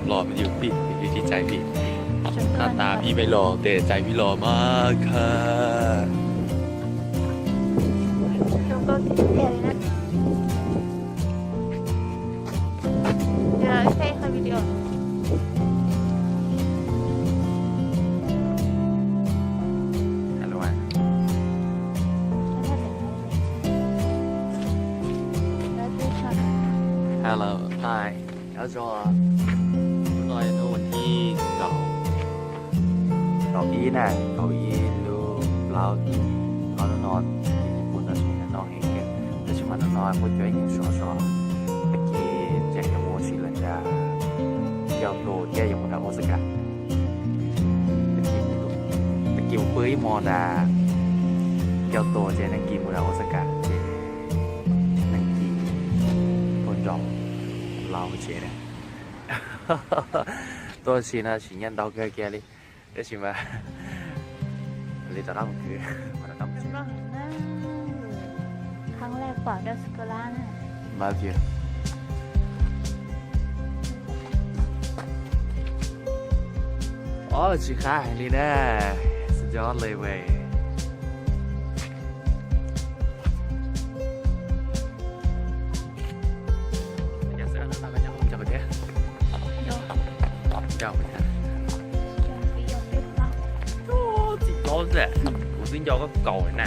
Los me yus pib, yus tsis txais vij. Hab tas pib me los tes txais vij los mas khab. Hello, hi. Nyob zoo, hnub no yog hnub vas thib kaum, kaum ib na, kaum ib lub plaub hlis, ob hnub no tim Nyij Pooj no tseem nag noj heev kawg, tab sis mas hnub no kuj cov ib nyuag sov sov, tag kis tseem yuav mus ua si lawm nram Kyoto thiab yuav mus nram Osaka. Tag kis mus pw ib hmos nram Kyoto ces nag kis mus nram Osaka ces nag kis tuaj nrog laus tsev na. Tuaj ua si no tsis nyiaj ntau kawg kiag li, tab sis mas li rov qab mus khwv, rov qab mus khwv. Kheev laj pom dab tsi ko lab na. Love you. Ob tsis qab heev li na, suv nco le we. Txij plaub xwb, kuv twb nco koj kaus na.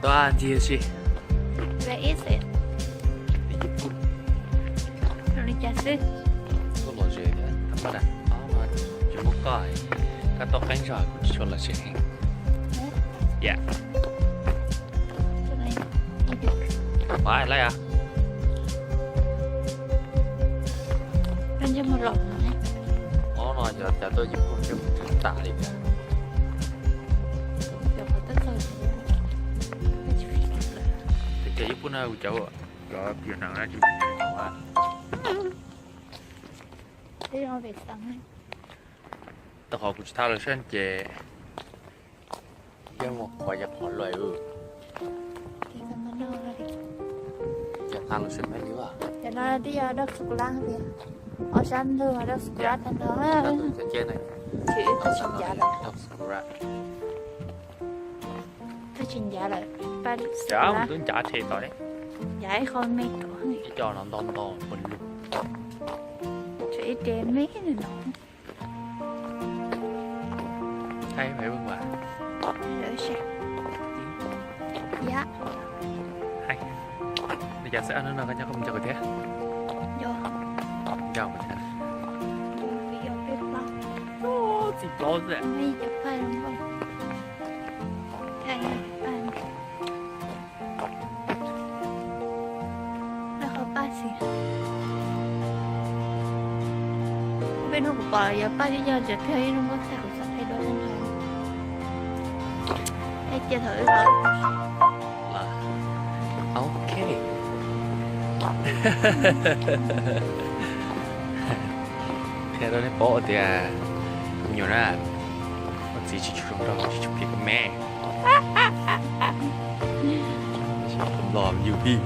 Tuaj ntxiag si. Koj los ze thiab, tab sis no tsis muaj koj, koj tau qeeb zog kuv tsis tshua los ze heev. Ya. Ua lawm. Ob no cov tuaj Nyij Pooj ntsej muag tsw tas li thiab. Cov Nyij Pooj no cov, cov tias nees na tsis tau qhov kuv tsis tau lawm sab ces yog mus qhov yog qhov luaj. Yog qab lub sab me li, cov no twb yog dawb xu ku lab tiag, ob sab ntug dawb xu ku lab tag nrho. Tsis ncav lawm, twb tsis ncav lawm, pab twb ncav them tau, ncav ib qho me tod, ib co no nto nto pus lug, tshuav ib ce me no. Hais, hais, hais. Li cas xwb, hnub no koj nyob koj mus nco kuv thiab. Nco kuv thiab. Txij plaub xwb. Qhov paj xwb. Peb hnub kuv pom yog paj ib yog tseem pheej ib hnub muab txhais kuv xav pheej dua ntag. Cia thaum wb los. Ok. Qhia rau nej paub tias me nyuam na, ua txiv tsis tshua zoo nraug, tsis tshua phem me. Kom los me yus pib.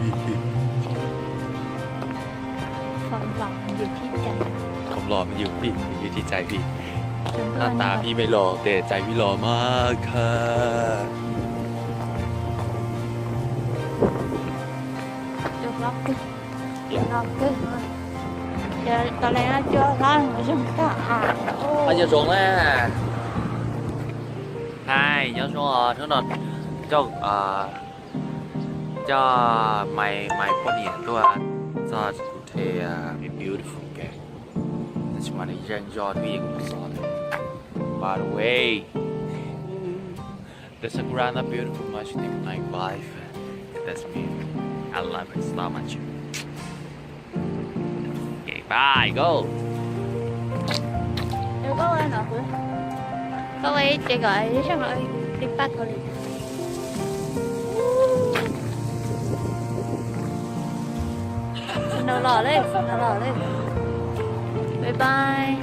Kom los me yus pib, kom los me yus pib, yus tsis txais vij. Hab tas pib me los tes txais vij los mas khab. Hab yog zoo na. Hais, nyob zoo os, hnub no coj, coj Maiv, Maiv poj niam tuaj txog kuv the beautiful kawg, tab sis mas nws yeej yog twb yeej kuv xov. By the way, the sakura not beautiful much in my life. That's me. I love it so much. Okay, bye, go. Koj ua ib ce kom li paj kau li. Snow los lawm, snow los lawm. Bye bye.